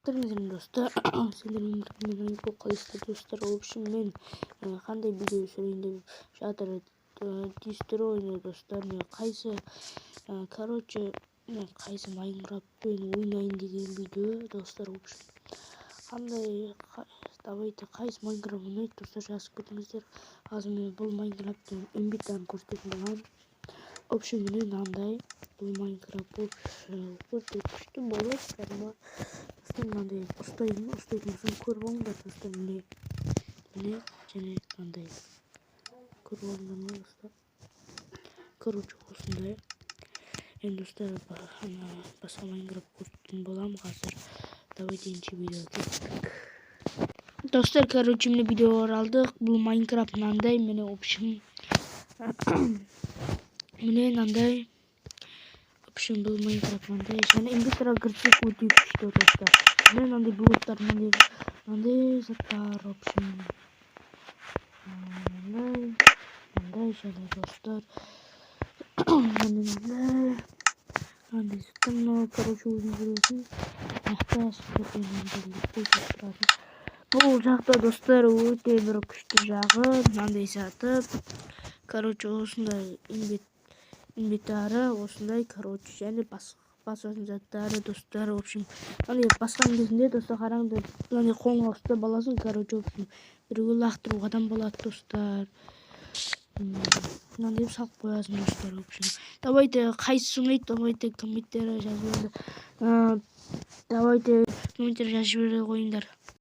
Сәлем, достар! Сендермен бірге мен, қалайсыздар, достар? В общем, мен қандай видео түсірейін деп жатыр дейсіздер ғой, достар. Мен қайсы, короче, мен қайсы Майнкрафтпен ойнайын деген видео, достар. В общем, қандай, давайте, қайсы Майнкрафт ұнайды, достар, жазып кетіңіздер. Қазір мен бұл Майнкрафттың инвентарын көрсететін боламын. В общем, міне, мынандай бұл Майнкрафт өте күшті болады кәдімгі. Достар, мынандай ұстайтын, ұстайтын болсаң, көріп алыңдар, достар. Міне, міне, және мынандай, көріп алдыңдар ма, достар? Короче, осындай. Енді, достар, ана басқа Майнкрафт көрсететін боламын қазір. Давайте ендеше видеоға кеттік, достар. Короче, міне, видеоға оралдық. Бұл Майнкрафт мынандай, міне. В общем, міне, мынандай. В общем, бұл Майнкрафт мынандай. Және инвентарға кірсек, өте күшті, достар. Міне, мынандай блоктар, мынандай, мынандай заттар. В общем, мынандай, мынандай. Және, достар, міне, мынандай, мынандай заттар. Мынау, короче, өзің көресің. Мына жақта тұратын. Бұл жақта, достар, өте бір күшті жағы мынандай заты. Короче, осындай инвентары осындай, короче, және басатын заттары, достар. В общем, мынандай басқан кезінде, достар, қараңдар, мынандай қолыңа ұстап аласың. Короче, в общем, біреуге лақтыруға да болады, достар. Мынандай салып қоясың, достар. В общем, давайте, қайсысы ұнайды, давайте, комментарий жазып, давайте, комментарий жазып жібере қойыңдар.